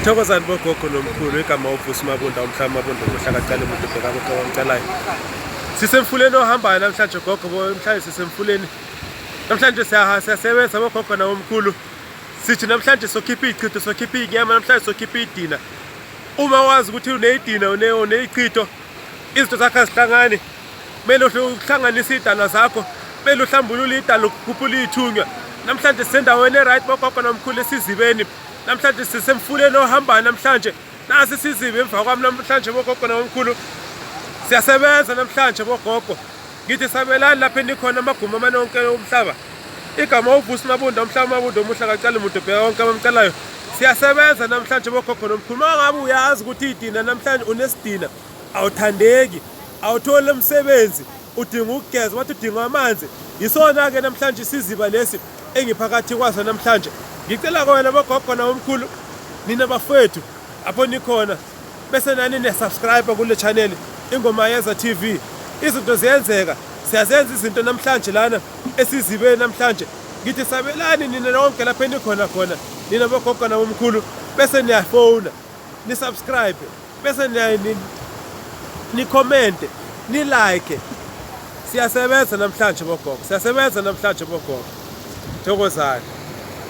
Thokozani bogogo nomkhulu, igama uVusi Mabunda, umhlaba Mabunda, umuhla kacala umuntu ubheka konke abamcalayo. Sisemfuleni ohambayo namhlanje gogo, namhlanje sisemfuleni. Namhlanje siyasebenza bogogo nabomkhulu. Sithi namhlanje sokhipha ichitho, sokhipha inyama, namhlanje sokhipha idina. Uma wazi ukuthi uneyidina, uneyichitho, izinto zakho azihlangani. Kumele uhlanganise iy'dalwa zakho, kumele uhlambulule idalwa, ukhuphule iy'thunywa. Namhlanje sisendaweni e-right bogogo nomkhulu esizibeni. Namhlanje sisemfuleni ohambayo namhlanje. Nasi isiziba emva kwami namhlanje bogogo nabomkhulu. Siyasebenza namhlanje bogogo. Ngithi sabelani lapho enikhona amagumbi amane onke omhlaba. Igama uVusi Mabunda, umhlaba Mabunda omuhle akacali muntu ubheka konke abamcelayo. Siyasebenza namhlanje bogogo nomkhulu. Uma ngabe uyazi ukuthi idina namhlanje unesidina, awuthandeki, awutholi umsebenzi, udinga ukugeza, wathi udinga amanzi. Yisona-ke namhlanje isiziba lesi engiphakathi kwaso namhlanje. Ngicela kona bogogo nabomkhulu, nina bafowethu apho nikhona, bese nani niya-subscribe kule channel Ingoma Yeza TV. Izinto ziyenzeka, siyazenza izinto namhlanje lana esizibeni namhlanje. Ngithi sabelani nina nonke lapho enikhona khona, nina bogogo nabomkhulu, bese niyafona, ni-subscribe, bese ni-commente, ni-like. Siyasebenza namhlanje bogogo, siyasebenza namhlanje bogogo. Thokozani.